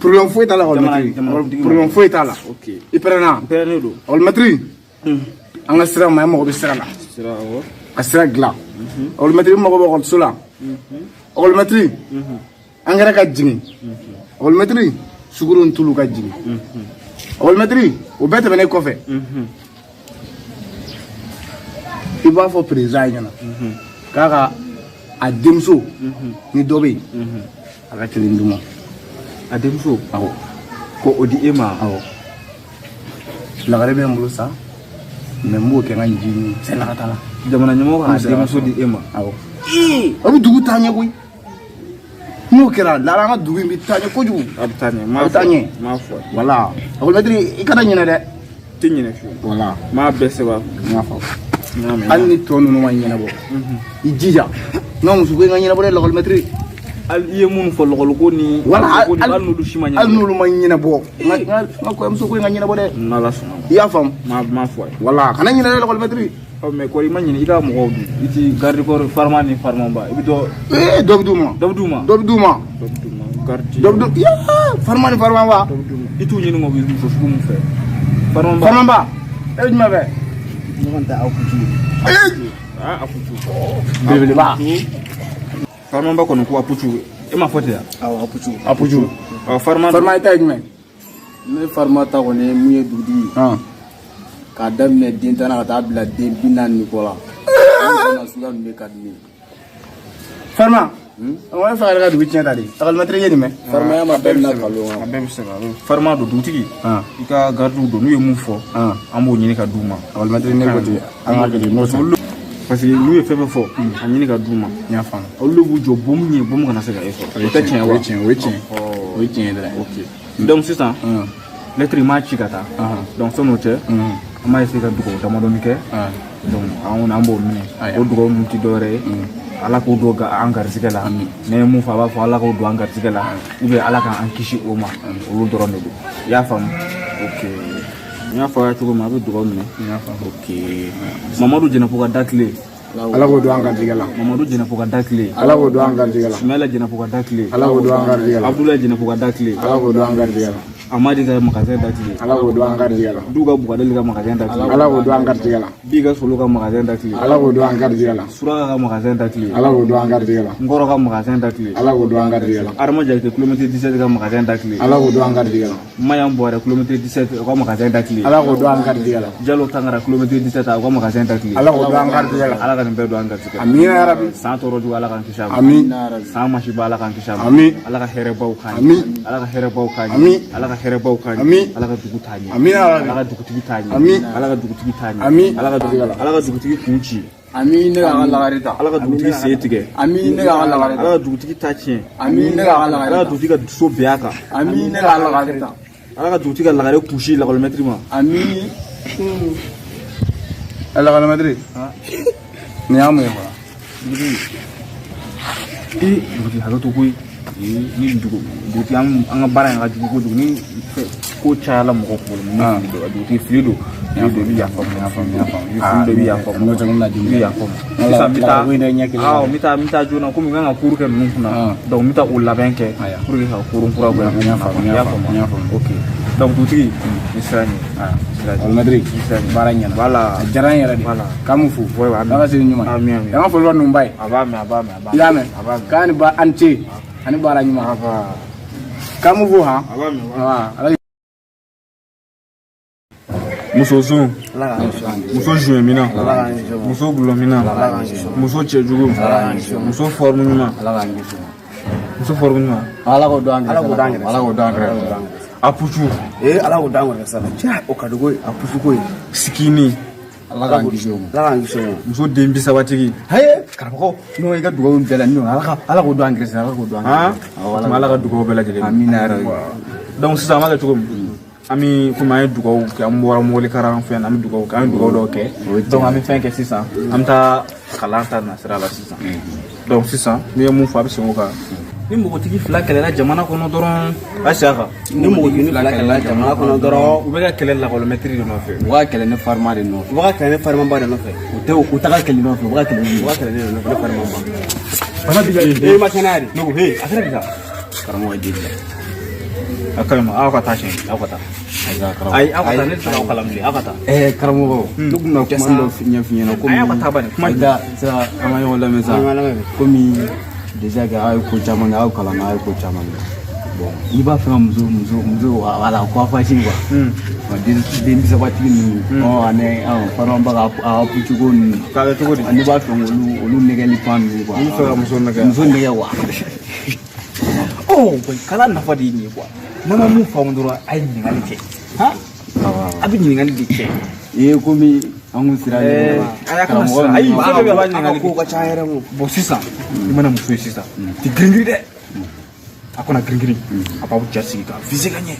Problème foyi t'a la, ekɔlimɛtiri. Problème foyi t'a la. Ok. I pɛrɛnna? N pɛrɛnnen don. Ekɔlimɛtiri, an ka sira ma, e mago bɛ sira la. Sira, awɔ. Ka sira dilan. Ekɔlimɛtiri, mago bɛ ekɔliso la. Ekɔlimɛtiri, angɛrɛ ka jigin. Ekɔlimɛtiri, sukaro ni tulu ka jigin. Ekɔlimɛtiri, o bɛɛ tɛmɛnen kɔfɛ, i b'a fɔ président ɲɛna k'a ka a denmuso ni dɔ bɛ yen, a ka kelen d'u ma. A denmuso? Awɔ. Ko o di e ma? Awɔ. Lagare bɛ n bolo sa, mais n b'o kɛ n ka nji ni sɛnɛka t'a la. Jamana ɲɛmɔgɔ k'a denmuso di e ma? Awɔ. O bɛ dugu taa ɲɛ koyi. N'o kɛra lala, an ka dugu in bɛ taa ɲɛ kojugu. A bɛ taa ɲɛ. A bɛ taa ɲɛ. N m'a fɔ. Voilà, ekɔlimɛtiri, i kana ɲinɛ dɛ. N tɛ ɲinɛ fiyewu. Voilà. N b'a bɛɛ sɛbɛn. N y'a faamu. N y'a mɛn. Hali ni tɔ ninnu ma ɲɛnabɔ, i jija n ka muso ko in ka ɲɛnabɔ dɛ, lakɔlimɛtiri. Hali i ye minnu fɔ, lɔgɔliko ni Wala. ko ni, hali n'olu si ma Hali ɲɛnabɔ. n'olu ma ɲɛnabɔ, n ka kɔɲɔmuso ko in ka ɲɛnabɔ dɛ. N'Ala sɔnna ma. I y'a faamu? N m'a fɔ a ye. Wala, kana ɲinɛ dɛ, lakɔlimɛtiri. Ɔ, mais kɔri, i ma ɲinɛ i ka mɔgɔw dun? I ti garde corps farima ni farimanba, i bɛ dɔ Ee, dɔ bɛ d'u ma. Dɔ bɛ d'u ma. Dɔ bɛ d'u ma. Dɔ bɛ d'u ma, garde. Dɔ bɛ d'u yaa, farima ni farimanba. Dɔ bɛ d'u ma. I t'u ɲini o bɛ muso sugu mun fɛ, farimanba? Farimanba, e bɛ jumɛn fɛ? Ne kɔni tɛ aw kutu ye. Ee! Aa, a pucu. Belebeleba. Farimanba kɔni ko a pucu, e ma fɔ ten wa? Awɔ, a pucu. A pucu. Ɔ, farima. Farima, i ta ye jumɛn? Ne farima ta kɔni ye mun ye, dugutigi ye, k'a daminɛ den 10 na ka taa bila den 40 ni kɔ la, o suguya ninnu de ka di ne ye. Farima, o bɛ fɛ ka dugu tiɲɛ ta de. Ekɔlimɛtiri ye nin mɛn. Farimaya ma daminɛ kalon A kan. bɛɛ bɛ se ka farima don. Dugutigi, i ka gardiw don, n'u ye mun fɔ, an b'o ɲini ka d'u ma. Ekɔlimɛtiri, ne ko ten, an ka kɛ ten, n'o tɛ. Parce que n'u ye fɛn fɛn fɔ, a ɲini ka d'u ma. N y'a faamu. Olu de b'u jɔ bomu ɲɛ, bomu kana se ka e sɔrɔ. O tɛ tiɲɛ O wa? ye tiɲɛ, o ye tiɲɛ, o ye tiɲɛ dɛ. Ok, donc sisan, lettre m'a ci ka taa. Donc sɔn'o cɛ, an b'a essayer ka dugawu damadɔni kɛ. Donc an kɔni, an b'o minɛ. O dugawu ninnu tɛ dɔwɛrɛ ye, Ala k'o don an garisɛgɛ la. Ne ye mun fɔ, a b'a fɔ Ala k'o don an garisɛgɛ la, ou bien Ala k'an kisi o ma. Olu dɔrɔn de don. I y'a faamu? Ok, n y'a fɔ aw ye cogo min, a bɛ dugawu minɛ. N y'a faamu. Ok, Mamadu Jɛnɛfo ka da tile. Ala k'o don an garijɛgɛ la. Mamadu Jɛnɛfo ka da tile. Ala k'o don an garijɛgɛ la. Sumayala Jɛnɛfo ka da tile. Ala k'o don an garijɛgɛ la. Abudulayi Jɛnɛfo ka da tile. Ala k'o don an garijɛgɛ la. Amadi ka magasin da tile. Ala k'o don an garijɛgɛ la. Du ka Bugadeli ka magasin da tile. Ala k'o don an garijɛgɛ la. Bi ka Solo ka magasin da tile. Ala k'o don an garijɛgɛ la. Suraka ka magasin da tile. Ala k'o don an garijɛgɛ la. Nkɔrɔ ka magasin da tile. Ala k'o don an garijɛgɛ la. Arama Jakite kilomètre 17 ka magasin da tile. Ala k'o don an garijɛgɛ la. Mayan Buwarɛ kilomètre 17, o ka magasin da tile. Ala k'o don an garijɛgɛ la. Jalo Tangara kilomètre 17, o ka magasin da tile. Ala k'o don an garijɛgɛ la. Ala ka nin bɛɛ don an garijɛgɛ la. Amiina yarabi. San tɔɔrɔ jugu, Ala k'an kisi a ma. Amin. San masiba, Ala k'an kisi a ma. Amin. Ala ka hɛrɛbaw k'an ye. Amin. Ala ka hɛrɛbaw k'an ye. Amin. Ala ka hɛrɛbaw k'an ye. Amin. Ala ka dugu taa ɲɛ. Amiina yarabi. Ala ka dugutigi taa ɲɛ. Amin. Ala ka dugutigi taa ɲɛ. Amin. Ala ka dugutigi kun ci. Ami, ne k'a ka lagare ta. Ala ka dugutigi sen tigɛ. Ami, ne k'a ka lagare Ala ta. ka dugutigi ta tiɲɛ. Ami, ne k'a ka lagare Ala ka ta. dugutigi ka so bɛn a kan. Ami, ne k'a lagare ta. Ala ka dugutigi ka lagare kunsi lakɔlimɛtiri ma. Ami. Lakɔlimɛtiri, nin y'a mun ye fɔlɔ? Ee, dugutigi, hakɛ to koyi. Ee, ni dugutigi, an ka baara in ka jugu kojugu, ni ko cayala mɔgɔ kunkolo ma, ni fili don, dugutigi, fili don, fili don, i bɛ yafa ma. N y'a faamu, n y'a faamu. I bɛ fili don, i bɛ yafa ma. N'o tɛ, n bɛna dimi. I bɛ yafa ma. Sisan n bɛ taa, Ko in dɛ, ɲɛ kelen. Awɔ, n bɛ taa joona, komi n kan ka kuru kɛ ninnu kunna. Donc n bɛ taa o labɛn kɛ pour que ka kurun kura bɔ. N y'a faamu, n I y'a y'a faamu, n y'a faamu. Ok, donc dugutigi, ni sira ɲɛ, sira ɲɛ. Lakɔlimɛtiri, baara ɲɛna. Voilà. A diyara n yɛrɛ de. Voilà. K'an m'u fo. Ouais, ouais, amin. Ala ka segin ɲuman. Amin, amin. An ka foli bɛ ninnu ba ye. A b'a mɛn, a b'a mɛn, a b'a I y'a mɛn? A b'a mɛn. K'a ni ba, an ce ani baara ɲuman. A b'a K'an m'u fo han. A b'a mɛn. Voilà. Ala. Muso zon, muso joint mina, muso gulɔmina, muso cɛjugu, muso forme ɲuman, Ala k'an kisi o ma. Muso forme ɲuman. Ala k'o don an gɛrɛsɛ la. Ala k'o don an gɛrɛsɛ la. A pucu. Ee, Ala k'o d'an gɛrɛsɛ la. Cɛ, o ka di koyi, a pusu koyi. Sikini. Ala k'an kisi o ma. Ala k'an kisi o ma. Muso den 30 tigi. Haye, karamɔgɔ, n'o i ka dugawu bɛɛ la, n'o Ala k'o don an gɛrɛsɛ la, Ala k'o don an Han. gɛrɛsɛ la. Awɔ, Tuma Ala ka dugawu bɛɛ lajɛlen. Amina yarabi. Donc sisan, an b'a kɛ cogo min, an bɛ komi an ye dugawu kɛ, an bɔra mobili karan fɛn na, an bɛ dugawu kɛ, an ye dugawu dɔw kɛ. Donc an bɛ fɛn kɛ sisan, an bɛ taa kalan ta nasira la sisan. Donc sisan, n'i ye mun fɔ, a bɛ segin o kan. Ni npogotigi fila kɛlɛla jamana kɔnɔ dɔrɔn, a segin a kan. Ni npogotigi fila kɛlɛla jamana kɔnɔ dɔrɔn, U bɛ ka kɛlɛ lakɔlimɛtiri de nɔfɛ. U ka kɛlɛ ne farima de nɔfɛ. U b'a ka kɛlɛ ne farimanba de nɔfɛ. U tɛ u taga kɛlɛ nɔfɛ, u b'a kɛlɛ ne. U b'a kɛlɛ ne de nɔfɛ, ne farimanba. Bana b'i la. Ee, ma kɛnɛya de. Ne ko he, a kɛra di sa? Karamɔgɔ ye jeli la. A ka ɲi ma, aw ka taa siɲɛ, aw ka taa. Ayi, aw ka taa, ne tɛ se k'aw kalan bilen, aw ka taa. Karamɔgɔ, ne tun bɛna kuma dɔ ɲɛf'i ɲɛna komi Ayi, aw ka taa bani, kuma da sa, an ka ɲɔgɔn lamɛn sa. Komi déjà que aw ye ko caman kɛ, aw kalanna, aw ye ko caman kɛ. Bon, n'i b'a fɛ ka muso wala coiffage quoi, den 30 tigi ninnu, ɔ ani faraba ka a pucuko ninnu. K'a kɛ cogo di? N'i b'a fɛ k'olu nɛgɛli pan ninnu quoi. N'i bɛ fɛ ka muso nɛgɛ. Muso nɛgɛ quoi. Oh, bon, kalan nafa de ye nin ye quoi. N'a ma mun faamu dɔrɔn, a ye ɲininkali kɛ. Han, a bɛ ɲininkali de kɛ. Ee, komi an kun sira Ɛɛ, a y'a kana siran. Ayi, fɛn bɛɛ bɛ a b'a ɲininkali Ko kɛ. ka ca yɛrɛ mo. Bon, sisan, i mana muso ye sisan, ti girin-girin dɛ. A kana girin-girin. A b'aw ja sigi k'a viser ka ɲɛ.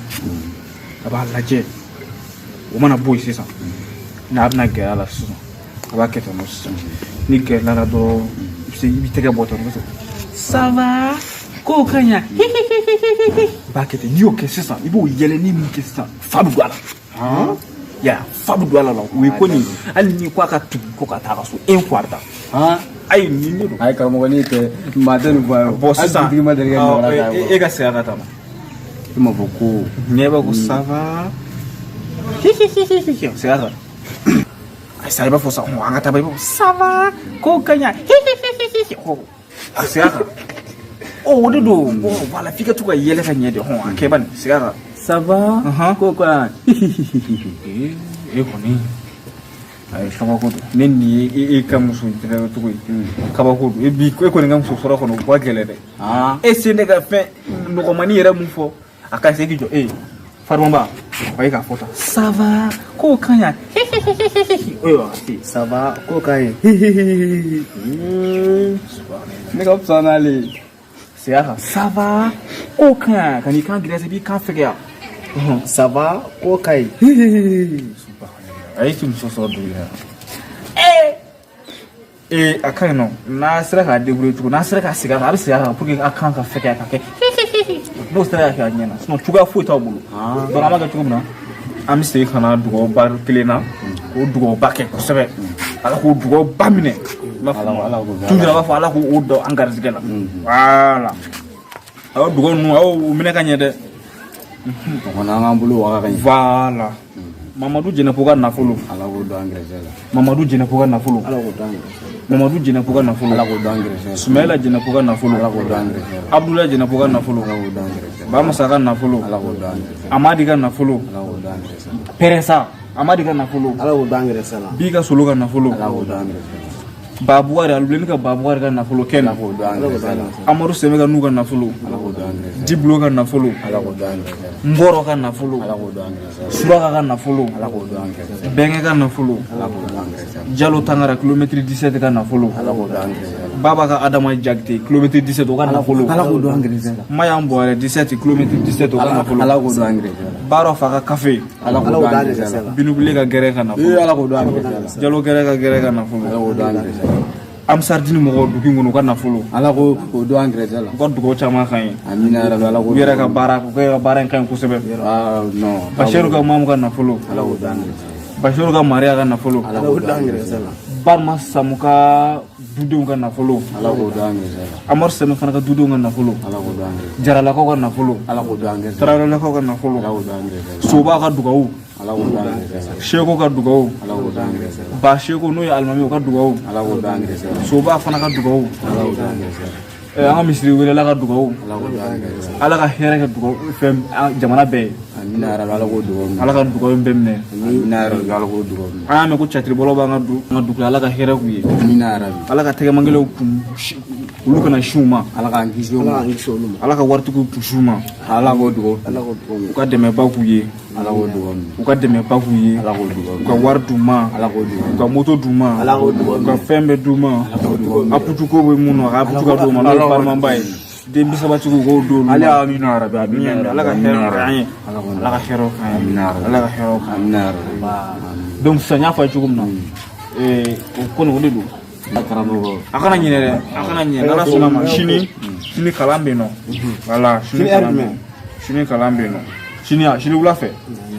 A b'a lajɛ. O mana bɔ yen sisan, n'a bɛna gɛrɛ a la sisan, a b'a kɛ tan nɔ sisan. Ni gɛrɛla la dɔrɔn, i bɛ se, i b'i tɛgɛ bɔ tan, i bɛ se. Ça va? Kow ka ɲa. I b'a kɛ ten. N'i y'o kɛ sisan, i b'o yɛlɛ ni min kɛ sisan, fa bɛ don a la. Ya, fa bɛ don a la. O ye ko nin, hali n'i ko a ka tugu ko ka taa a ka so, un quart ta. Ayi, nin de don. Ayi karamɔgɔ, ne tɛ maa tɛ nin fɔ a ye. Bon, sisan hali dugutigi ma deli ka nin ɲɔgɔnna k'a ye. E ka segin a ka taa ma. E m'a fɔ ko Ɲɛ b'a ko ça va. Segin a kan. Ayi sa, i b'a fɔ sa, an ka taa ba, i b'a fɔ ça va, ko ka ɲa. A segin a kan. Ɔ, o de don. Bon, voilà, f'i ka to ka yɛlɛ ka ɲɛ de. Hɔn, a kɛ bani, segin a kan. Ça va, ko ka E kɔni, ayi, kabako don. Ne nin ye e ka muso jɛnɛ cogo ye, kabako don. E bi, e kɔni ka muso sɔrɔ kɔnɔ, o ka gɛlɛn dɛ. E se ne ka fɛn nɔgɔmani yɛrɛ mun fɔ, a ka se k'i jɔ. E farimaba, a ye k'a fɔ tan, ça va, k'o ka ɲi. Ayiwa. Ça va, ko ka ɲi. Ne ka fisa n'ale ye. Segin a kan, ça va, k'o ka ɲi. Ka n'i kan gɛrɛsɛ, i b'i kan fɛgɛya. Ça va, ko ka ɲi. A ye ti muso sɔrɔ dugu la. Ee, a ka ɲi nɔ. N'a sera k'a débrouiller cogo, n'a sera ka segin a kan, a bɛ segin a kan pour que a kan ka fɛgɛya ka kɛ. N'o sera ka kɛ a ɲɛ na, sinon cogoya foyi t'aw bolo. Donc an b'a kɛ cogo min na, an bɛ segin ka na dugawu kelen na, k'o dugawuba kɛ kosɛbɛ. Ala k'o dugawuba minɛ. I b'a fɔ toujours, a b'a fɔ ala k'o dɔn an garijɛgɛ la. Voilà, aw dugawu ninnu, aw minɛ ka ɲɛ dɛ. O kɔni, an k'an bolo waga ka ɲɛ. Voilà, Mamadu Jɛnɛpo ka nafolo. Ala k'o dɔn an gɛrɛsɛ la. Mamadu Jɛnɛpo ka nafolo. Ala k'o dɔn an gɛrɛsɛ la. Mamadu Jɛnɛpo ka nafolo. Ala k'o dɔn an gɛrɛsɛ la. Sumayila Jɛnɛpo ka nafolo. Ala k'o dɔn an gɛrɛsɛ la. Abudulayi Jɛnɛpo ka nafolo. Ala k'o dɔn an gɛrɛsɛ la. Bamasa ka nafolo. Ala k'o dɔn an gɛrɛsɛ la. Amadi ka nafolo. Ala k'o dɔn an gɛrɛsɛ la. Pɛrɛnsa Amadi ka nafolo. Ala k'o dɔn an gɛrɛsɛ la. Bi ka solo ka nafolo. Ala k'o dɔn an gɛrɛsɛ la. Babugari Aluleni ka Babugari ka nafolo kɛnɛ. Ala k'o dɔn an gɛrɛsɛ la. Amadu Sɛmɛ ka n'u ka nafolo. Ala k'o dɔn an gɛrɛsɛ la. Diblo ka nafolo. Ala k'o dɔn an gɛrɛsɛ la. Nbɔrɔ ka nafolo. Ala k'o dɔn an gɛrɛsɛ la. Suraka ka nafolo. Ala k'o dɔn an gɛrɛsɛ la. Bɛnkɛ ka nafolo. Ala k'o dɔn an gɛrɛsɛ la. Jalo Tangara kilomètre 17 ka nafolo. Ala k'o dɔn an gɛrɛsɛ la. Baba ka Adama Jakite kilomètre 17, o ka nafolo. Ala k'o dɔn an gɛrɛsɛ la. Mayan Buwarɛ 17, kilomètre 17, o ka nafolo. Ala k'o dɔn an gɛrɛsɛ la. Baarɔ fa ka kafe. Ala k'o dɔn an gɛrɛsɛ la. Binubile ka gɛrɛ ka Ee, nafolo. Ala k'o dɔn an gɛrɛsɛ la. Jalo gɛrɛ ka gɛrɛ ka nafolo. Ala k'o dɔn an gɛrɛsɛ la. Amisardini mɔgɔw dugu in kɔnɔ, u ka nafolo. Ala k'o dɔn an gɛrɛsɛ la. U ka dugawu caman ka ɲi. Amina yarabi, Ala k'o U yɛrɛ ka baara, u ka baara in ka ɲi kosɛbɛ. Ah non. Basiru ka mamu ka nafolo. Ala k'o dɔn an gɛrɛsɛ la. Basiru ka Mariya ka nafolo. Ala Ala k'o k'o dɔn dɔn an an gɛrɛsɛ gɛrɛsɛ la. la. Barma Samu ka dudenw ka nafolo. Ala k'o dɔn an gɛrɛsɛ la. Amadu Sɛmɛ fana ka dudenw ka nafolo. Ala k'o dɔn an gɛrɛsɛ la. Jaralakaw ka nafolo. Ala k'o dɔn an gɛrɛsɛ la. Tarawelelakaw ka nafolo. Ala k'o dɔn an gɛrɛsɛ la. Soba ka dugawu. Ala k'o dɔn an gɛrɛsɛ la. Seko ka dugawu. Ala k'o dɔn an gɛrɛsɛ la. Ba Seko n'o ye alimami, o ka dugawu. Ala k'o dɔn an gɛrɛsɛ la. Soba fana ka dugawu. Ala k'o dɔn an gɛrɛsɛ la. An ka misiri welela ka dugawu. Ala k'o dɔn an gɛrɛsɛ la. Ala ka hɛrɛ kɛ dugawu fɛn jamana bɛɛ ye. Amina yarabi, Ala k'o dugawu minɛ. Ala ka dugawu bɛɛ minɛ. Amina yarabi, Ala k'o dugawu minɛ. An y'a mɛn ko catiribɔlaw b'an ka du, an ka dugu la, Ala ka hɛrɛ k'u ye. Amina yarabi. Ala ka tɛgɛmankɛlaw kun olu kana siw ma. Ala k'an kisi o Ala ma. k'an kisi olu ma. Ala ka waritigiw kun siw ma. Ala k'o dugawu. Ala k'o dugawu U minɛ. ka dɛmɛba k'u ye. Ala k'o dugawu minɛ. U ka dɛmɛba k'u ye. Ala k'o dugawu U ka wari d'u ma. Ala k'o dugawu. U ka moto d'u ma. Ala k'o dugawu U ka fɛn bɛɛ d'u ma. Aputuko bɛ mun na, a ka aputu ka d'u ma, n'o ye baaramanba ye. Den 30 tigiw k'o d'olu ma. Ale amina yarabi, amina yarabi. Ala ka hɛrɛ k'an ye. Ala ka hɛrɛ k'an ye. Amina yarabi. Ala ka hɛrɛ k'an ye. Amina yarabi. Donc sisan, n y'a fɔ a ye cogo min na, o kɔni, o de don. Karamɔgɔ. A kana ɲinɛ dɛ, a kana ɲinɛ. N'Ala sɔnna ma, sini, sini kalan bɛ yen nɔ. Voilà, sini kalan bɛ yen. Sini kalan bɛ yen nɔ. Sini, a sini wula fɛ.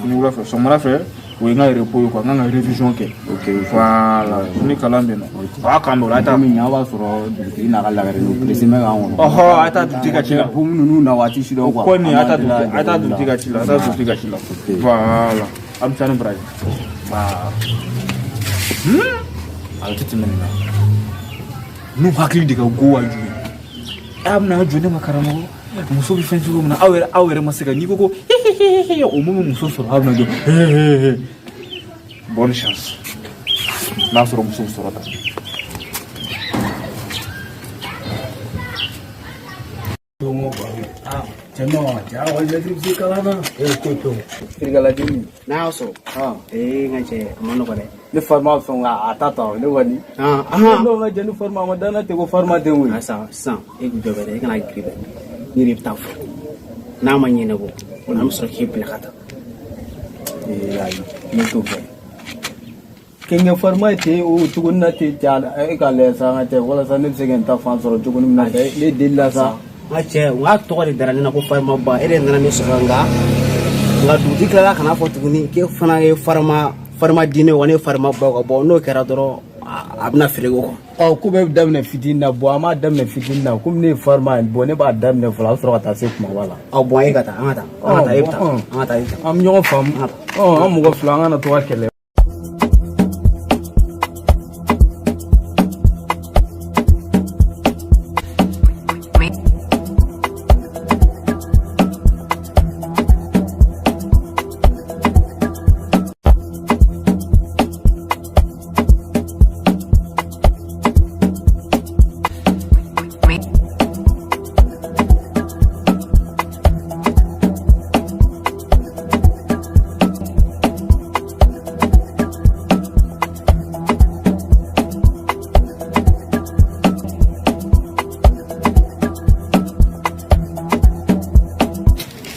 Sini wula fɛ, sɔgɔmada fɛ. O ye n ka repos ye quoi, n kan ka révision kɛ. Ok. Voilà, ni kalan bɛ yen nɔ. A k'an bɛn o la, a ye taa. Komi an b'a sɔrɔ dugutigi n'a ka lagare n'o pressé bɛ k'an kɔnɔ. Ɔhɔ, a ye taa dugutigi ka ci la. Ko ninnu na waati si dɔn quoi. Ko nin, a ye taa dugutigi, a ye taa dugutigi ka ci la, a ye taa dugutigi ka ci la. Voilà. A bɛ taa ni baraji. Voilà. A tɛ tɛmɛ nin na. N'u hakili de ka go wa jugu. A bɛna jɔ ne ma karamɔgɔ. Muso bɛ fɛn cogo min na, aw yɛrɛ ma se ka n'i ko ko o mun bɛ muso sɔrɔ, aw bɛna jɔ. Bonne chance. N'a sɔrɔ muso bɛ sɔrɔ tan. Cɛ non, cɛ ekɔlimɛtiri bɛ se kalan na. E to to. Firikaladen. N'a y'a sɔrɔ ee, n ka cɛ, a ma nɔgɔ dɛ. Ne farima fɛn a ta ta ne kɔni. Non, n ka jɛ ni farima a ma danna ten ko farima den koyi. Sisan sisan, e k'i jɔ bɛ dɛ, e kana girin dɛ, ne de bɛ taa fɔ n'a ma ɲɛnabɔ, o la an bɛ sɔrɔ k'e bila ka taa. Ee ayi, ne t'o fɛ. Kɛnkɛ farima ye ten o cogo na ten ja, e k'a lajɛ sa, n ka cɛ, walasa ne bɛ se ka n ta fan sɔrɔ cogo min na ne deli la sa. N ka cɛ, n ka tɔgɔ de dara ne na ko farima ba, e de nana ne sɔrɔ, nka dugutigi tilala ka n'a fɔ tuguni k'e fana ye farima farima diinɛ wa ne ye farima ba ka bɔ, n'o kɛra dɔrɔn a bɛna feere o kɔ. Ɔ, ko bɛɛ bɛ daminɛ fitinin na. Bɔn, an b'a daminɛ fitinin na komi ne ye farima ye. Bɔn, ne b'a daminɛ fɔlɔ, a bɛ sɔrɔ ka taa se kumaba la. Ɔ bɔn, e ka taa, an ka taa, an ka taa, e bɛ taa, an ka taa, e bɛ taa. An bɛ ɲɔgɔn faamu. Ɔ, an mɔgɔ fila, an kana to ka kɛlɛ.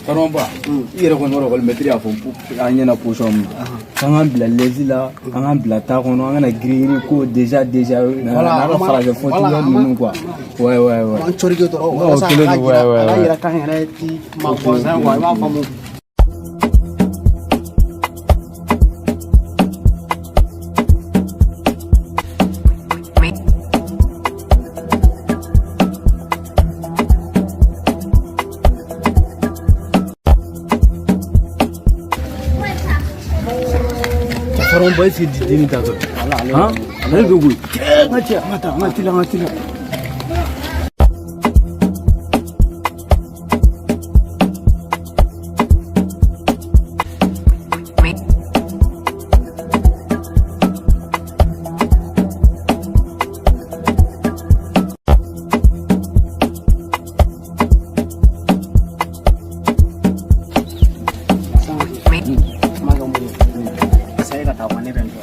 Karamɔgɔba, i yɛrɛ kɔni b'a dɔn ekɔlimɛtiri y'a fɔ an ɲɛna position min na, k'an k'an bila lɛsi la, an k'an bila ta kɔnɔ, an kana girin girin ko déjà déjà n'a ka farafin fɔcogoya ninnu quoi. Ouais ouais ouais. An corike dɔrɔn walasa a ka jira, a ka yira k'an yɛrɛ ti maa gansan quoi, i b'a faamu. Karamɔgɔba, est-ce que dimi t'a sɔrɔ? Han, ale bɛ koyi. Cɛ, n ka cɛ, an ka taa, an ka teliya, an ka teliya. Sa, e ka taa quoi, ne bɛ n jɔ.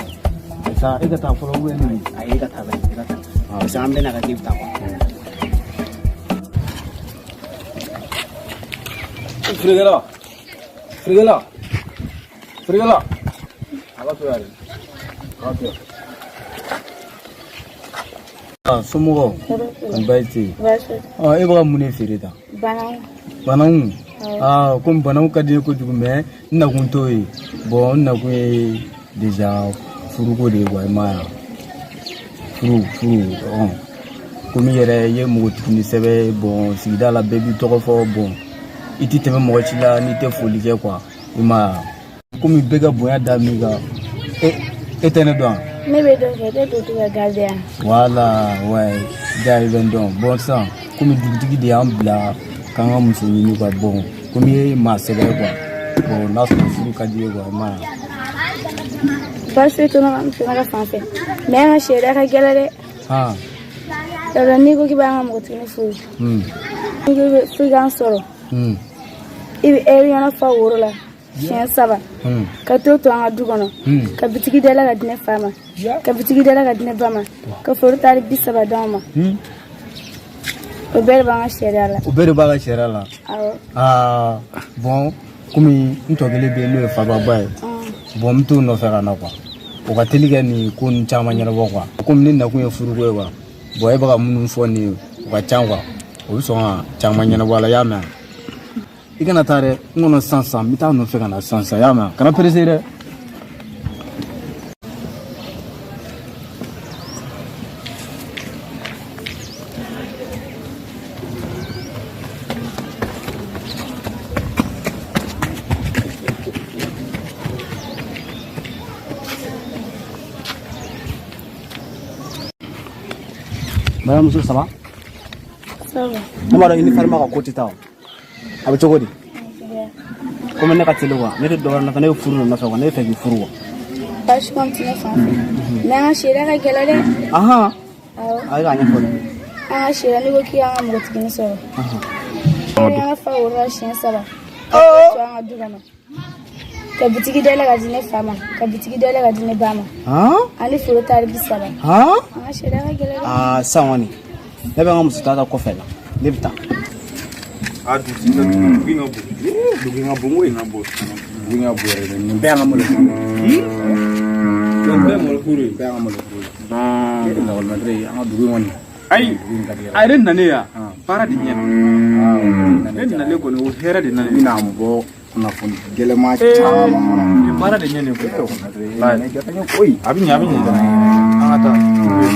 Sa, e ka taa fɔlɔ ou bien ne? Ayi, e ka taa bɛ, e ka taa parce que an bɛna ka k'i bɛ taa quoi. Firikɛla, firikɛla, firikɛla, a b'a to yan de, a b'a to yan. Ah, somɔgɔw, kɔni baasi tɛ yen? Ɔ, e bɛ ka mun de feere tan? Bananku. Bananku. Aa, komi bananku ka di n ye kojugu, mais n nakun t'o ye. Bon, n nakun ye déjà furuko de ye quoi, i m'a ye wa? Furu furu. Ɔn, komi i yɛrɛ i ye npogotigini sɛbɛ ye. Bon, sigida la bɛɛ b'i tɔgɔ fɔ. Bon, i ti tɛmɛ mɔgɔ si la n'i tɛ foli kɛ quoi, i m'a ye wa? Komi bɛɛ ka bonya da min kan, e tɛ ne dɔn wa? Ne bɛ dɔ kɛ, ne dugutigi ka gardien yan. Voilà, ouais, ja i bɛ n dɔn. Bon, sisan komi dugutigi de y'an bila k'an ka muso ɲini quoi. Bon, komi i ye maa sɛbɛ ye quoi. Bon, n'a sɔrɔ furu ka di i ye quoi, i m'a ye wa? Baasi foyi tɛ ne ka muso ka fan fɛ. Mais an ka sariya ka gɛlɛn dɛ. Sabula n'i ko k'i b'an ka npogotigini furu, n'i ko f'i k'an sɔrɔ, i bɛ ɛri ɲɔgɔn fa woro la siɲɛ saba, ka t'o to an ka du kɔnɔ, ka bitigi dayɛlɛ ka di ne fa ma, ka bitigi dayɛlɛ ka di ne ba ma, ka foro tari 30 d'anw ma. O bɛɛ de b'an ka sariya la. O bɛɛ de b'a ka sariya la? Awɔ. Aa, bon, komi n tɔ kelen bɛ yen n'o ye fababa ye. Bon, n bɛ t'o nɔfɛ ka na quoi. O ka teli ka nin ko ninnu caman ɲɛnabɔ quoi. Komi ne nakun ye furuko ye quoi. Bon, e bɛ ka minnu fɔ nin ye, o ka ca quoi. O bɛ sɔn ka caman ɲɛnabɔ a la, i y'a mɛn? I kana taa dɛ, n kɔnɔ sisan sisan, n bɛ taa nɔfɛ ka na sisan sisan, i y'a mɛn? Kana pressé dɛ. Balimamuso ça va? Ça va. Ne m'a dɔn i ni Farima ka ko tɛ taa o. A bɛ cogo di? Komi ne ka teli quoi, ne tɛ dɔwɛrɛ nɔfɛ, ne ye furu de nɔfɛ quoi, ne bɛ fɛ k'i furu quoi. Baasi kɔni tɛ ne fan fɛ. Mais an ka sariya ka gɛlɛn dɛ. Ahan. Awɔ. A ye k'a ɲɛfɔ ne. An ka sariya n'i ko k'i y'an ka npogotiginin sɔrɔ. I y'an ka fa woro la siɲɛ 3. Ka to an ka du kɔnɔ. Ka bitigi dayɛlɛ ka di ne fa ma, ka bitigi dayɛlɛ ka di ne ba ma. Ani foro tari 30. An ka sariya ka gɛlɛn dɛ. Aa sisan kɔni ne bɛ n ka muso ta ta kɔfɛ la, ne bɛ taa. A dugutigi ka dugu in ka bon. Dugu in ka bon koyi. Dugu in ka bon yɛrɛ de. Nin bɛɛ y'an ka malo foro ye. Nin bɛɛ ye malo foro ye. Nin bɛɛ y'an ka malo foro ye. Lakɔlimɛtiri an ka dugu in kɔni. Ayi, Dugu in ka di yɛrɛ. a yɛrɛ nalen yan, baara de ɲɛna. Ne nalen kɔni, o hɛrɛ de nana. I bɛna n bɔ kunnafoni gɛlɛman caman kɔnɔ. Nin baara de ɲɛna koyi. Lakɔlimɛtiri nin diyara n ye koyi. A bɛ ɲɛ, a bɛ ɲɛ. An ka taa.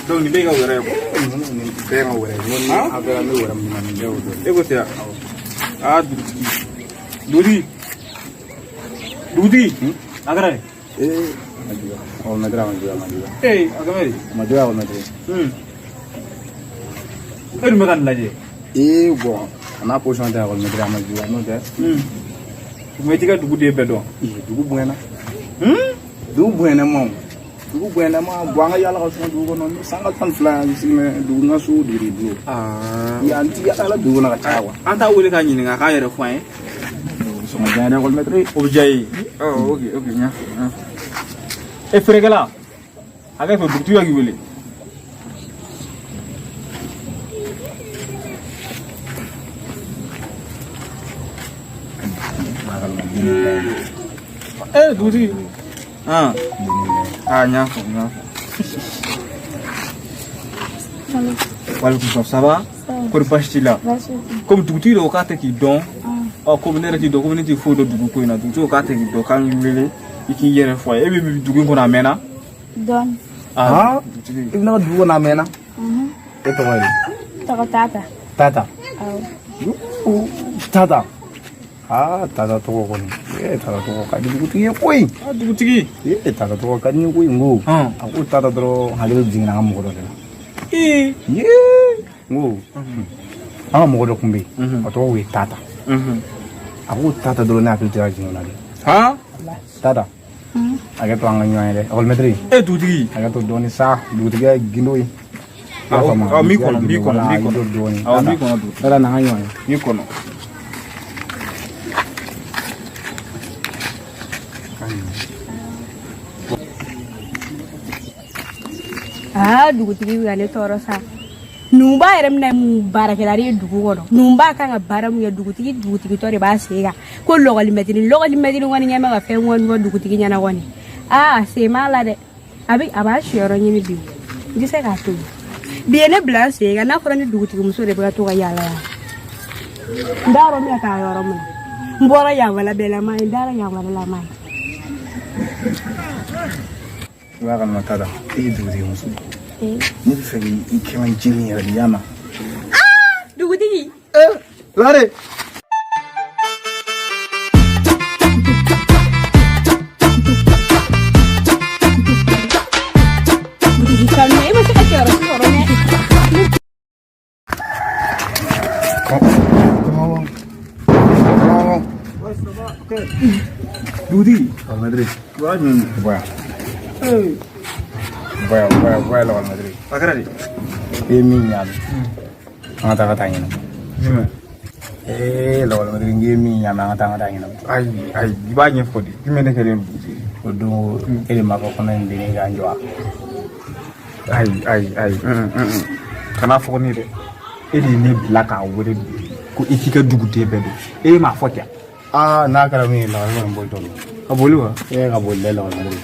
Donc nin bɛɛ y'i ka wɛrɛ ye quoi. Nin bɛɛ y'an ka wɛrɛ ye. N ko ni an bɛɛ la n bɛ wɛrɛ min ɲini nin bɛɛ y'o dɔ ye. E ko ten wa? Aa dugutigi. Dugutigi. Dugutigi. A kɛra di? Ee, a ma juguya. Lakɔlimɛtiri a ma juguya, a ma juguya. Ee, a kɛra di? A ma juguya lakɔlimɛtiri. E dun bɛ ka nin lajɛ. Ee bon, a n'a position tɛ lakɔlimɛtiri a ma juguya n'o tɛ. Tuma i t'i ka duguden bɛɛ dɔn. Ee, dugu bonyana. Dugu bonyana ma o. Dugu bonyana ma bon an ka yaala ka suma dugu kɔnɔ ni san ka 12 yan sigi mɛ dugu n ka so dugu de bolo. Yan ti yaala dugu kɔnɔ ka caya quoi. An t'a wele k'a ɲininka k'a yɛrɛ fɔ an ye. Sɔngɔ diya dɛ lakɔlimɛtiri. O bɛ diya i ye. Ɔ ok ok n y'a faamu n y'a faamu. E feerekɛla, hakɛ to dugutigi ka k'i wele. Eh dugutigi. Ah n y'a faamu n y'a faamu. Walekum salam, ça va? Kɔri baasi t'i la? Komi dugutigi de ko k'a tɛ k'i dɔn. Ɔ komi ne yɛrɛ t'i dɔn, komi ne t'i foyi dɔn dugu ko in na, dugutigi ko k'a tɛ k'i dɔn k'an k'i wele i k'i yɛrɛ fɔ a ye. E bɛ dugu in kɔnɔ a mɛnna? Dɔɔni. Ah dugutigi. I bɛ ne ka dugu kɔnɔ a mɛnna? E tɔgɔ ye? Tɔgɔ Tata. Tata. Awɔ. Tata. Ah, Tata tɔgɔ kɔni. Ee Tata tɔgɔ ka di dugutigi ye koyi. Ah dugutigi. Ee Tata tɔgɔ ka di n ye koyi n ko. A ko Tata dɔrɔn hakili bɛ jiginna an ka mɔgɔ dɔ de la. Ee. Yee. N ko an ka mɔgɔ dɔ tun bɛ yen. A tɔgɔ kun ye Tata. A ko Tata dɔrɔn ne hakili tɛ ka jigin o la dɛ. Han? Tata. Hakɛ to an ka ɲɔgɔn ye dɛ. Lakɔlimɛtiri. E dugutigi. Hakɛ to dɔɔni sa. Dugutigi ye gindo ye. Awɔ n b'i kɔnɔ n b'i kɔnɔ n b'i kɔnɔ. Awɔ n b'i kɔnɔ dugutigi. Tata n'an ka ɲɔgɔn ye. N b'i kɔnɔ. Aa dugutigi bɛ ka ne tɔɔrɔ sa. Nunba yɛrɛ bɛna mun baarakɛla de ye dugu kɔnɔ. Nunba kan ka baara mun kɛ dugutigi dugutigitɔ de b'a sen kan. Ko lɔgɔlimɛtiri lɔgɔlimɛtiri kɔni ɲɛ bɛ ka fɛn kɔni fɔ dugutigi ɲɛna kɔni. Aa sen b'a la dɛ. A bɛ a b'a siyɔrɔ ɲini bi. N tɛ se k'a to yen. Bi ye ne bila n sen kan n'a fɔra ni dugutigimuso de bɛ ka to ka yaala yaala. N t'a dɔn n bɛna taa yɔrɔ min na. N bɔra yan wala bɛɛ la ma ye n taara yan wala la ma ye. I b'a kalama Tata, e ye dugutigi muso ye. Ne bɛ fɛ k'i kɛ n jeni yɛrɛ de, i y'a mɛn? Dugutigi. Lare. Dugutigi kanu e ma se ka cɛyɔrɔ sɔrɔ dɛ. Dugutigi. Lakɔlimɛtiri. Wa jumɛn? Bɔ yan. Bɔ yan, bɔ yan, bɔ yan lakɔlimɛtiri. A kɛra di? I ye min ɲa an ka taa ka taa ɲɛnabɔ. Jumɛn? Ee lakɔlimɛtiri n k'i ye min ɲa an ka taa ka taa ɲɛnabɔ. Ayi ayi i b'a ɲɛfɔ de. Jumɛn de kɛlen dugutigi? O don e de m'a fɔ kɔnɔ in binnen k'an jɔ wa? Ayi ayi ayi. Kana fɔ ne dɛ. E de ye ne bila k'a wele ko i k'i ka duguden bɛɛ don. E m'a fɔ ten. Aa n'a kɛra min ye lakɔlimɛtiri kɔni bolitɔ don. Ka boli wa? E ka boli dɛ lakɔlimɛtiri.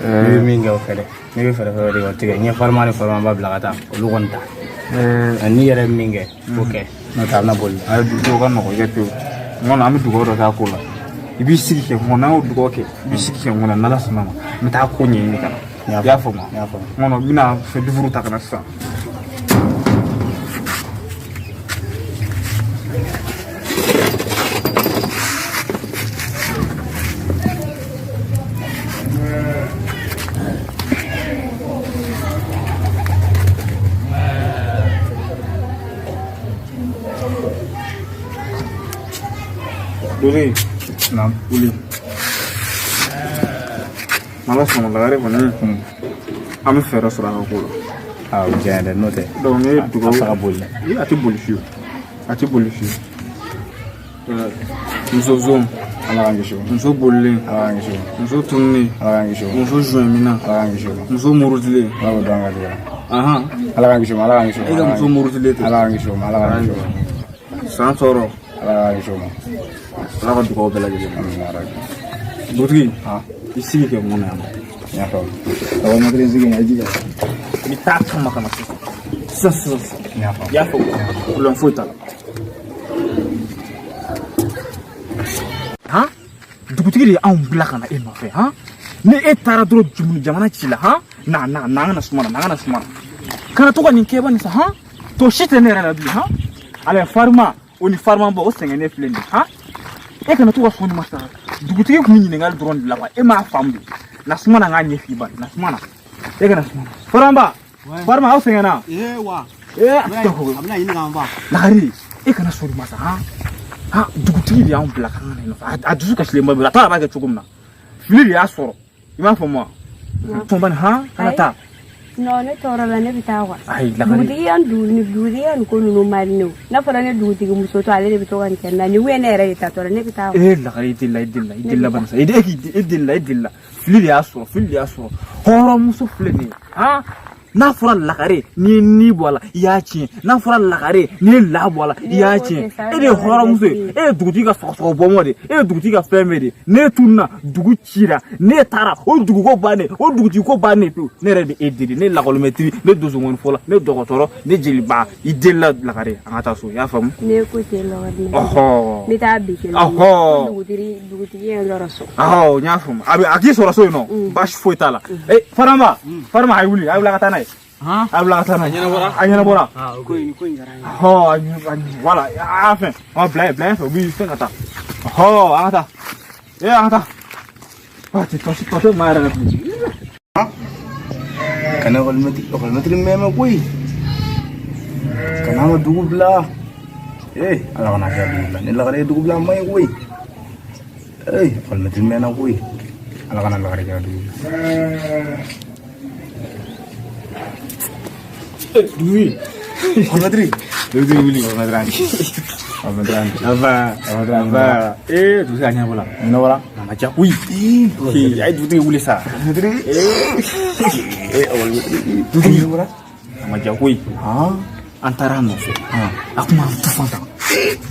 Ne bɛ min kɛ o kɛ dɛ. Ne bɛ fɛɛrɛ fɛn de o tigɛ. N ye farima ni farimaba bila ka taa olu kɔni ta. N'i yɛrɛ ye min kɛ o kɛ. N'o tɛ a bɛna boli. Ayi dugutigi o ka nɔgɔn i kɛ pewu. N kɔni an bɛ dugawu dɔ k'a ko la. I b'i sigi kɛ n kɔnɔ n'an y'o dugawu kɛ i b'i sigi kɛ n kɔnɔ n'Ala sɔnna ma n bɛ taa ko ɲɛɲini ka na. I y'a faamu? N y'a faamu. N kɔnɔ n bɛna fɛn duuru ta ka na sisan. Dore. Naam. Wuli. N'Ala sɔnna lagare kɔni an bɛ fɛɛrɛ sɔrɔ a ka ko la. Ah, o diya dɛ, n'o tɛ. Donc ne ye dugawu. A fa ka boli dɛ. Ee, a tɛ boli fiyewu. A tɛ boli fiyewu. Muso zon. Ala k'an kisi o ma. Muso bolilen. Ala k'an kisi o ma. Muso tununnen. Ala k'an kisi o ma. Muso zuwɛnminna. Ala k'an kisi o ma. Muso murutilen. Ala k'o dɔn an ka juguya. Ahan. Ala k'an kisi o ma. Ala k'an kisi o ma. E ka muso murutilen tɛ. Ala k'an kisi o ma. Ala k'an kisi o ma. San tɔɔrɔ. Ala k'an kisi o ma. Ala ka dugawu bɛɛ lajɛlen. Amina yarabi. Dugutigi. Ah. I sigi kɛ mun na yan nɔ. N y'a faamu. Lakɔlimɛtiri sigi in, a jija. N bɛ taa kama ka na sisan. Sisan sisan sisan. N y'a faamu. I y'a faamu. Problème foyi t'a la. Han, dugutigi de ye anw bila ka na e nɔfɛ han. Ni e taara dɔrɔn jumuni jamana ci la han, na na na an kana suma na, na an kana suma na. Kana to ka nin kɛ bani sa han. To si tɛ ne yɛrɛ la bilen han. Ala farima o ni farima bɔ o sɛgɛnnen filɛ nin ye han. E kana to ka sɔn nin ma sa. Dugutigi tun bɛ ɲininkali dɔrɔn de la wa e m'a faamu de. Na suma na n k'a ɲɛf'i ba na suma na. E kana suma na. Faramba. Farima aw sɛgɛnna. Ee wa. Ee a tɛ ko. A bɛna ɲini k'an fa. Lagare e kana sɔn nin ma sa han. Han, dugutigi de y'anw bila k'an ka na i nɔfɛ. A dusu kasilenba bɛ a t'a dɔn a b'a kɛ cogo min na. Fili de y'a sɔrɔ. I m'a faamu wa? Tɔnba nin han kana taa. Non, ne tɔɔrɔ la, ne bɛ taa quoi. Ayi lagare. Dugutigi yan ni dugutigi yan ko ninnu man di ne o. N'a fɔra ne dugutigi muso to ale de bɛ to ka nin kɛ n na. Nin ye ne yɛrɛ de tatɔ la, ne bɛ taa. Ee lagare i delila i delila i delila bani sa. E k'i e delila e delila. Fili de y'a sɔrɔ, fili de y'a sɔrɔ. Hɔrɔnmuso filɛ nin ye han. N'a fɔra lagare n'i ye ni bɔ a la i y'a tiɲɛ. N'a fɔra lagare n'i ye la bɔ a la i y'a tiɲɛ. E de ye hɔrɔnmuso ye. E ye dugutigi ka sɔgɔsɔgɔ bɔmɔ de ye. E ye dugutigi ka fɛn bɛɛ de ye. Ne tununna dugu cira. Ne taara o duguko bannen o dugutigi ko bannen pewu. Ne yɛrɛ de e deli. Ne lakɔlimɛtiri, ne donsongɔnifɔla, ne dɔgɔtɔrɔ, ne jeliba. I delila lagare an ka taa so. I y'a faamu? Ne ko ten lɔgɔ. Ɔhɔ. N bɛ taa bi kelen. Ɔhɔ. Dugutigi ye n sɔrɔ so. Awɔ n y'a faamu. A bɛ a k'i sɔrɔ so yen nɔ. Baasi foyi t'a la. Ee Faramba. Faramba a ye wuli a ye wuli a ka taa n'a ye. A wuli a ka taa n'a ye. A ɲɛnabɔra. Ko in ko in diyara n ye. Ɔhɔ voilà a fɛn. Ɔ bila yen bila yen fɛ u b'i fɛn ka taa. Ɔhɔ an ka taa. Ee an ka taa. Ah tɛ tɔ tɔ tɛ maa yɛrɛ la bilen. Kana ekɔlimɛtiri mɛmɛ koyi. Kana an ka dugu bila. Ee Ala kana kɛ dugu bila. Ni lagare ye dugu bila a man ɲi koyi. Ee ekɔlimɛtiri mɛnna koyi. Ala kana lagare kɛ dugu bila. Dugutigi. Ekɔlimɛtiri. Dugutigi wuli. Ekɔlimɛtiri an ci. Ekɔlimɛtiri an ci. Ava. Ekɔlimɛtiri an Ava. Ee dugutigi a ɲɛnabɔra. Ɲɛnabɔra. A ma diya koyi. Ee a ye dugutigi wuli sa. Ekɔlimɛtiri. Ee ekɔlimɛtiri. Dugutigi. Ɲɛnabɔra. A ma diya koyi. Han. An taara a nɔfɛ. A kun b'an tufan tan.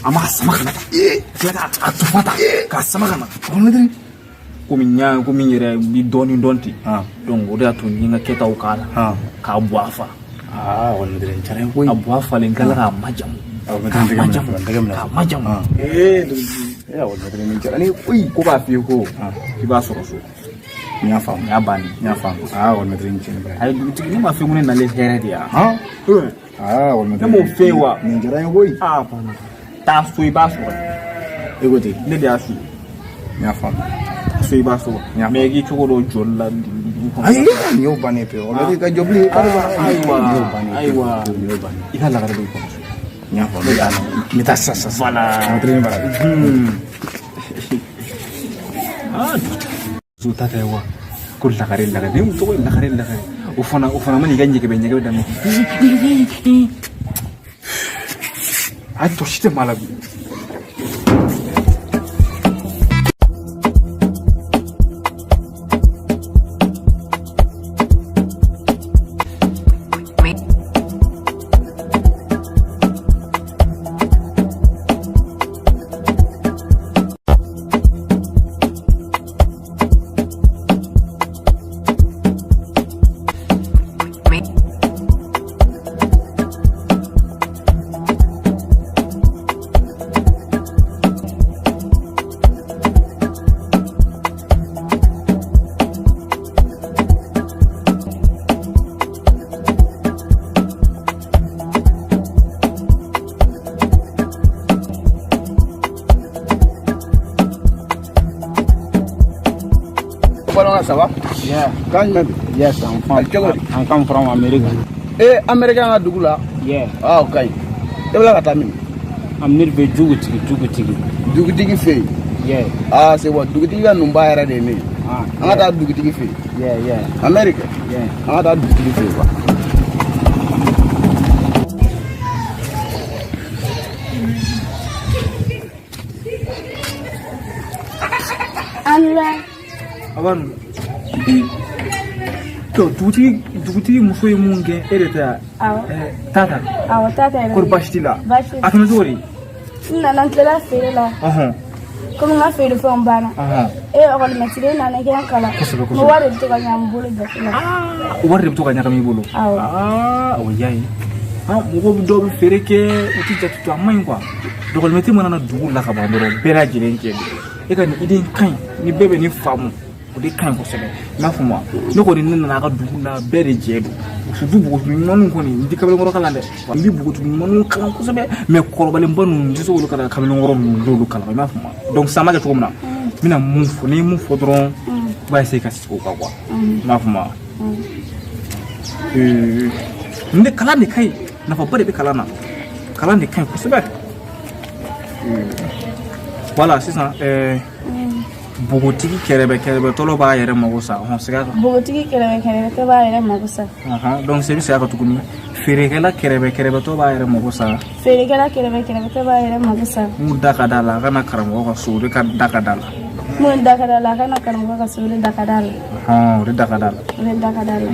An b'a sama ka na tan. Tila k'a tufan tan. K'a sama ka na. Ekɔlimɛtiri. Komi n y'a komi n yɛrɛ bi dɔɔnin dɔn ten. Donc o de y'a to n ye n ka kɛtaw k'a la. K'a bɔ a fa. Aa ekɔlimɛtiri nin diyara n ye koyi. A bɔ a falen kala k'a majamu. Ekɔlimɛtiri n tɛgɛ minɛ fɔlɔ n tɛgɛ minɛ. K'a majamu. Ee dugutigi. Ee ekɔlimɛtiri nin diyara ne ye koyi. Ko b'a f'i ye ko k'i b'a sɔrɔ so. N y'a faamu. N y'a bannen. N y'a faamu. Aa ekɔlimɛtiri nin tiɲɛ Ayi dugutigi ne m'a f'i ye ko ne nalen hɛrɛ de ya. Han. Aa ekɔlimɛtiri. Ne m'o f'e ye wa. Nin diyara n ye koyi. Aa banna. Taa so i b'a sɔrɔ. E ko ten. Ne de y'a f'i ye. N y'a faamu. So i b'a sɔrɔ. Mais i k'i cogo dɔ jɔli la dugu kɔnɔ. Ayi nin y'o bannen pewu. Ekɔlimɛtiri ka jɔ bilen. Ayiwa Nin y'o bannen pewu. ayiwa. Nin y'o bannen. I ka lagare bɛ i kɔnɔ. N y'a faamu. N bɛ taa sisan sisan. Voilà. Ekɔlimɛtiri ni baraji. Ah dugutigi. Ta tɛ wa. Ko lagare lagare. Ne tɔgɔ ye lagare lagare. O fana mana i ka ɲɛgɛbɛ ɲɛgɛbɛ daminɛ. A tɔ si tɛ maa la bilen. Ça va? Yeah. Quand même. Yes, I'm from. I'm come from America. Eh, America na dugu la? Yeah. Ah, okay. E bɛ ka taa min? Am ne bɛ dugutigi dugutigi. Dugutigi fɛ yen. Yeah. Ah, c'est bon. Dugutigi ka nunba yɛrɛ de ye ne ye. Ah, An ka taa dugutigi fɛ yen. Yeah. Amérique. Yeah. An ka taa dugutigi fɛ yen quoi. An la. Aban to dugutigi muso ye mun kɛ e de tɛ yan? Awɔ. Tata. Awɔ, tata yɛrɛ. Kɔri baasi t'i la? Baasi. A tun bɛ cogo di? N nana, n tilala feere la. Komi n ka feerefɛnw banna. E ye ɔkɔlimɛtiri, e nana i kɛ n kalan. Kosɛbɛ, kosɛbɛ. N wari de bɛ to ka ɲagami n bolo jate la. O wari de bɛ to ka ɲagami i bolo? Awɔ. Aa, o y'a ye. Mɔgɔw bɛ dɔw bɛ feere kɛ, u tɛ jate to, a man ɲi quoi. Dɔgɔlimɛtiri mana na dugu la ka ban dɔrɔn, bɛɛ lajɛlen jɛ don. E ka nin idée in ka ɲi, ni bɛɛ bɛ nin faamu, o de ka ɲi kosɛbɛ. I m'a faamu wa? Ne kɔni, ne nana a ka dugu la, bɛɛ de jɛ don. Surtout npogotigi ɲumanw kɔni, n tɛ kamalenkɔrɔ kalan dɛ. N bɛ npogotigi ɲumanw kalan kosɛbɛ, mais kɔrɔbalenba ninnu, n tɛ se k'olu kalan, kamalenkɔrɔ ninnu, n t'olu kalan, i m'a faamu wa? Donc sisan, an b'a kɛ cogo min na, n bɛna mun fɔ, n'i ye mun fɔ dɔrɔn, i b'a essayer ka sigi o kan quoi. I m'a faamu wa? Ne kalan de ka ɲi, nafaba de bɛ kalan na, kalan de ka ɲi kosɛbɛ. Voilà, sisan npogotigi kɛrɛbɛ kɛrɛbɛtɔlɔ b'a yɛrɛ mago sa. Hɔn, segin a kan. Npogotigi kɛrɛbɛ kɛrɛbɛtɔ b'a yɛrɛ mago sa. Ɔhɔn, donc se bɛ segin a kan tuguni. Feerekɛla kɛrɛbɛ kɛrɛbɛtɔ b'a yɛrɛ mago sa. Feerekɛla kɛrɛbɛ kɛrɛbɛtɔ b'a yɛrɛ mago sa. Mun da ka d'a la, a kana karamɔgɔ ka so, o de ka da ka d'a la. Mun da ka d'a la, a kana karamɔgɔ ka so, o de da ka d'a la. Ɔhɔn, o de da ka d'a la. O de da ka d'a la.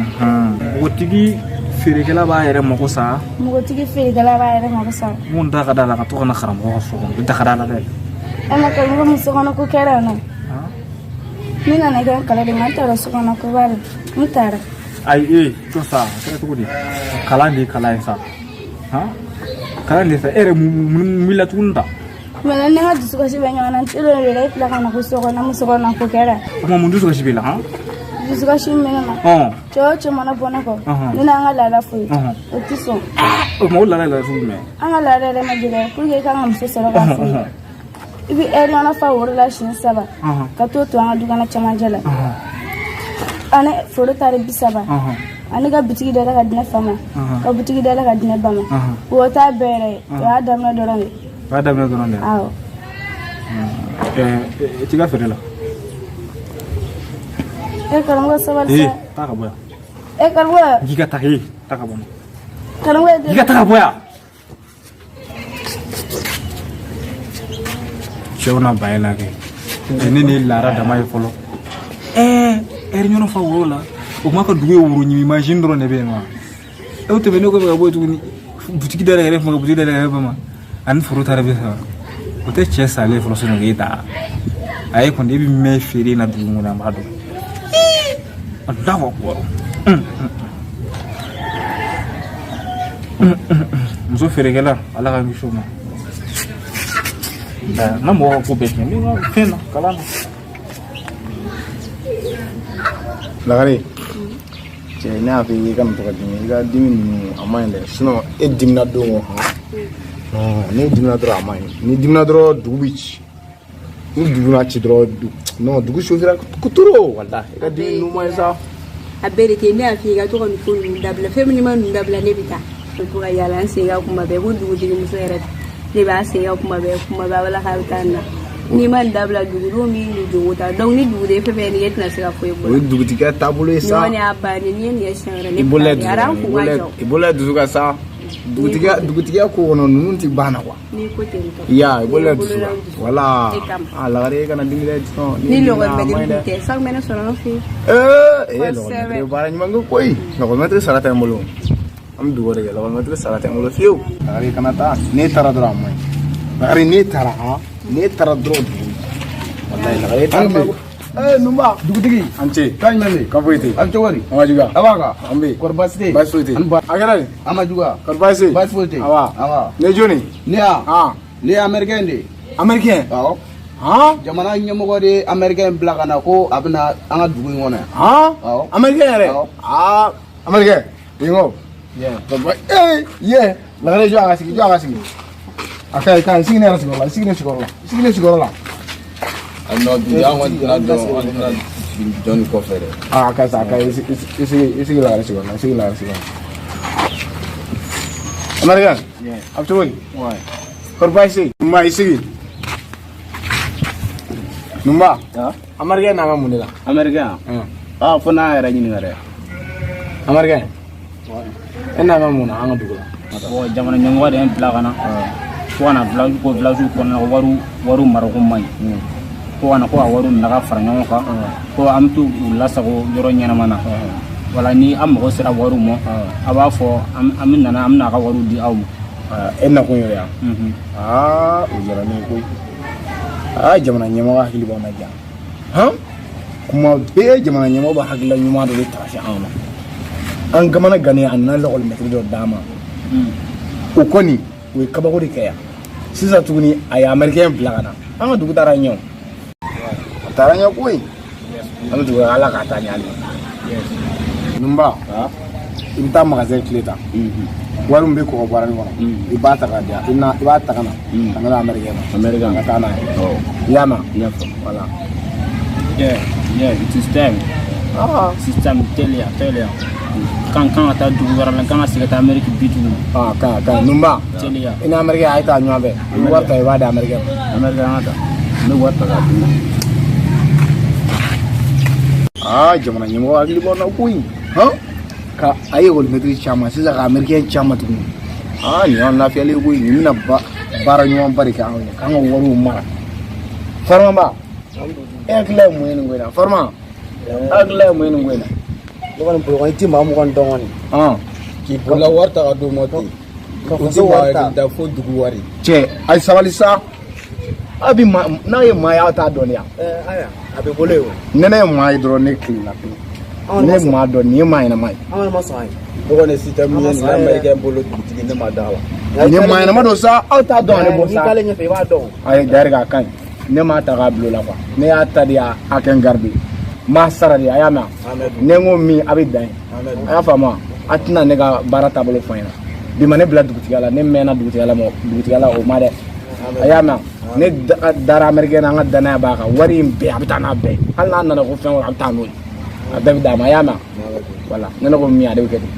Npogotigi feerekɛla b'a yɛrɛ mago sa. Npogotigi feerekɛla b'a yɛrɛ mago sa. Mun da ka d'a la, ka to ka na karamɔgɔ ka so kɔnɔ, o de da ka d'a la dɛ. An ka karamɔgɔ muso kɔnɔ ko kɛra yan nɔ. Ne nana kɛ n kala de ma, n taara so kɔnɔ ko b'a la, n taara. Ayi, ee, jɔ sa, a kɛra cogo di? Kalan de ye kalan ye sa. Han, kalan de sa, e yɛrɛ mun b'i la tuguni ta? Mɛ ne ka dusukasi bɛ ɲɔgɔn na, n tɛ yɛrɛ, e tila ka na ko so kɔnɔ, muso kɔnɔ ko kɛra. O tuma mun dusukasi b'i la han? Dusukasi min bɛ ne na. Cɛ o cɛ mana bɔ ne kɔ. Ne n'an ka laada foyi. O tɛ sɔn. O tuma o laada ye laada sugu jumɛn? An ka laada yɛrɛ ma gɛlɛya pour que i kan ka muso sɔrɔ k'a furu. I bɛ ɛri ɲɔgɔn fa woro la siɲɛ 3. Ka t'o to an ka dukɔnɔ camancɛ la. Ani foro tari 30. Ani ka bitigi dayɛlɛ ka di ne fa ma. Ka bitigi dayɛlɛ ka di ne ba ma. O t'a bɛɛ yɛrɛ ye. O y'a daminɛ dɔrɔn de. O y'a daminɛ dɔrɔn de. Awɔ. I t'i ka feere la. E karamɔgɔ sabali sa. Taa ka bɔ yan. E karamɔgɔ. K'i ka taa, taa ka bɔ. Karamɔgɔ. K'i ka taa ka bɔ yan. Cɛw na ban e la kɛ. Ne ni laada dama ye fɔlɔ. Ɛri ɲɔgɔn fa woro la. O kuma ka dugu ye woro ɲimi mansin dɔrɔn de bɛ yen wa. E tɛmɛnen kɔfɛ ka bɔ yen tuguni, butigi dayɛlɛ yɛrɛ fɛ, butigi dayɛlɛ yɛrɛ fɛ ma. Ani foro taara bɛ saba. O tɛ cɛ salen fɔlɔ sɔnni k'e ta. A ye kɔni e bɛ mɛn feere in na dugu kɔnɔ, an b'a dɔn. Allahu akbar. Muso feerekɛla, Ala k'an kisi o ma. Na mɔgɔ ka ko bɛɛ tiɲɛ, n bɛ fɛn na kalan na. Lagare, cɛ, ne y'a fɔ i ye i ka nin to ka dimi, i ka dimi ninnu a man ɲi dɛ. Sinon e dimina don o han, non, n'e dimina dɔrɔn a man ɲi. N'i dimina dɔrɔn dugu bɛ ci, ni dugu na ci dɔrɔn, non, dugu sofira trop, walahi, i ka dimi ninnu man ɲi sa. A bɛɛ de tɛ, ne y'a f'i ye i ka to ka nin ko ninnu dabila. Fɛn min ma ninnu dabila, ne bɛ taa to ka yaala n sen kan kuma bɛɛ, ko dugutigi muso yɛrɛ ne b'a sen kan kuma bɛɛ, kuma bɛɛ, a b'a la k'a bɛ taa nin na. N'i ma nin dabila, dugudenw b'i nin jogo ta, donc ni duguden fɛn fɛn ye nin ye, e tɛna se ka foyi bɔ. O ye dugutigiya taabolo ye sa. Nin kɔni y'a bannen, n'i ye nin kɛ siɲɛ wɛrɛ, ne I bolola bɛ taa. dusu kan, i bolola dusu kan sa. Dugutigiya ko kɔnɔ ninnu tɛ ban na quoi. N'i ko ten tɔ. Ya, i bolola dusu kan. Voilà. E kama. Ah, Lagare, e kana dimi dɛ, sinon Ni lɔgɔlimɛtiri tun tɛ, san bɛ ne sɔrɔ an fɛ yen. Ee, lɔgɔlimɛtiri ye baara ɲuman kɛ koyi. Lɔgɔlimɛtiri sara tɛ n bolo. An bɛ dugawu de kɛ, lɔgɔlimɛtiri sara tɛ n bolo fiyewu. Lagare, kana taa. N'e taara dɔrɔn a man ɲi. Lagare, n'e taara han, n'e taara dɔrɔn dugu. Walayi, Lagare, e taara. Ee, Numba. Dugutigi. An ce. Kan jumɛn bɛ yen? Kan foyi tɛ yen. A bɛ cogo di? An ma juguya. A b'a kan? An bɛ yen. Kɔri baasi tɛ yen? Baasi foyi tɛ yen. An ba. A kɛra di? An ma juguya. Kɔri baasi tɛ yen? Baasi foyi tɛ yen. Awa. Awa. Ne jɔni? Ne ya. Han. Ne ye américain de ye. Américain? Awɔ. Han? Jamana ɲɛmɔgɔ de ye américain bila ka na ko a bɛna an ka dugu in kɔnɔ yan. Han? Awɔ. Américain yɛrɛ? Awɔ. Aa, américain. Bingo. Yeah. Ee, ye. Lagare, jɔ a ka sigi, jɔ a ka sigi. A ka ɲi, ka ɲi, sigi ne yɛrɛ sigiyɔrɔ la, sigi ne sigiyɔrɔ la, sigi ne sigiyɔrɔ la. Non, bi an kɔni tɛna dɔn, an tɛna sigi jɔnni kɔfɛ dɛ. Aa, a ka ɲi sa, a ka ɲi, i sigi, i sigi Lagare sigiyɔrɔ la, i sigi Lagare sigiyɔrɔ la. Américain. A bɛ cogo di? Ouais. Kɔri baasi tɛ yen? Ma, i sigi. Numba, américain n'a ka mun de la? Américain? Ah, fo n'a yɛrɛ ɲininka dɛ. Américain? E n'a ka mun na an ka dugu la? Bon, jamana ɲɛmɔgɔ de ye n bila ka na. Ko ka na village, ko village kɔnɔna ko wariw marako man ɲi. Ko ka na ko ka wariw minɛ ka fara ɲɔgɔn kan. Ko an bɛ t'u lasago yɔrɔ ɲɛnama na. Wala ni an mago sera wariw ma, a b'a fɔ an bɛ nana an bɛna a ka wariw di aw ma. E nakun y'o ye wa? Aa, o diyara ne ye koyi. Aa, jamana ɲɛmɔgɔ hakili b'anw na ja. Han? Kuma bɛɛ jamana ɲɛmɔgɔ b'a hakilila ɲuman dɔ de ta se anw ma. An kamana gannen a nana lɔgɔlimɛtiri dɔ d'an ma. O kɔni o ye kabako de kɛ yan. Sisan tuguni a ye américain bila ka na. An ka dugu taara ɲɛ o. A taara ɲɛ koyi. An bɛ dugu Ala k'a taa ɲɛ hali. Numba, i bɛ taa magasin clé ta. Wari min bɛ kɔgɔ bɔrɛ nin kɔnɔ, i b'a ta k'a di yan. I bɛna i b'a ta ka na. Ka na américain ma. Américain. Ka taa n'a ye. I y'a mɛn? N y'a faamu. Voilà. Yeah, yeah, it is time. System teliya, teliya. Kan kan ka taa dugu wɛrɛ la, kan ka segin ka taa Amérique bi tuguni. Ah, ka ka Numba. Teliya. I ni américain a ye taa ɲɔgɔn fɛ. I bɛ wari ta i b'a di américain ma. Américain an ka taa. N bɛ wari ta k'a d'i ma. Aa, jamana ɲɛmɔgɔ hakili b'anw na koyi. Han? Ka a ye ekɔlimɛtiri caman sisan ka américain caman tuguni. Aa, nin y'an lafiyalen ye koyi. Nin bɛna baara ɲumanba de kɛ anw ye k'an ka wariw mara. Farimaba, e hakilila ye mun ye nin ko in na? Farima, e hakilila ye mun ye nin ko in na? Ne kɔni bolo kɔni i ti maa mun kɔni dɔn kɔni. K'i bolola wari ta ka d'o ma ten. Ka O faso tɛ wari ta. maa da fo dugu wari. Cɛ, a ye sabali sa. A bi maa n'a ye maa ye aw t'a dɔn de yan. Ayiwa, a bɛ bolo yen o. Ne ne ye maa ye dɔrɔn ne kilenna pewu. Ne ye maa dɔn nin ye maa ɲɛnama ye. An kɔni ma sɔn a ye. Ne kɔni système ye nin An ma sɔn a ye dɛ. américain bolo dugutigi ne ma da la. Nin ye maa ɲɛnama don sa, aw t'a dɔn ale bɔ N'i sa. taalen ɲɛfɛ i b'a dɔn. Ayi, d'ailleurs k'a ka ɲi. Ne m'a ta k'a bila o la quoi. Ne y'a ta de a kɛ n garde. N b'a sara de, a y'a mɛn. Ne ko min a bɛ dan yen. A y'a faamu wa? A tɛna ne ka baara taabolo fɔ n ɲɛna. Bi ma ne bila dugutigiya la, ne mɛnna dugutigiya la mɔ dugutigiya la o ma dɛ. A y'a mɛn. Ne dara américain na, an ka danaya b'a kan. Wari in bɛɛ a bɛ taa n'a bɛɛ ye. Hali n'a nana ko fɛn wɛrɛ a bɛ taa n'o ye. A bɛɛ bɛ d'a ma, a y'a mɛn. Voilà, ne ko min ale bɛ kɛ ten.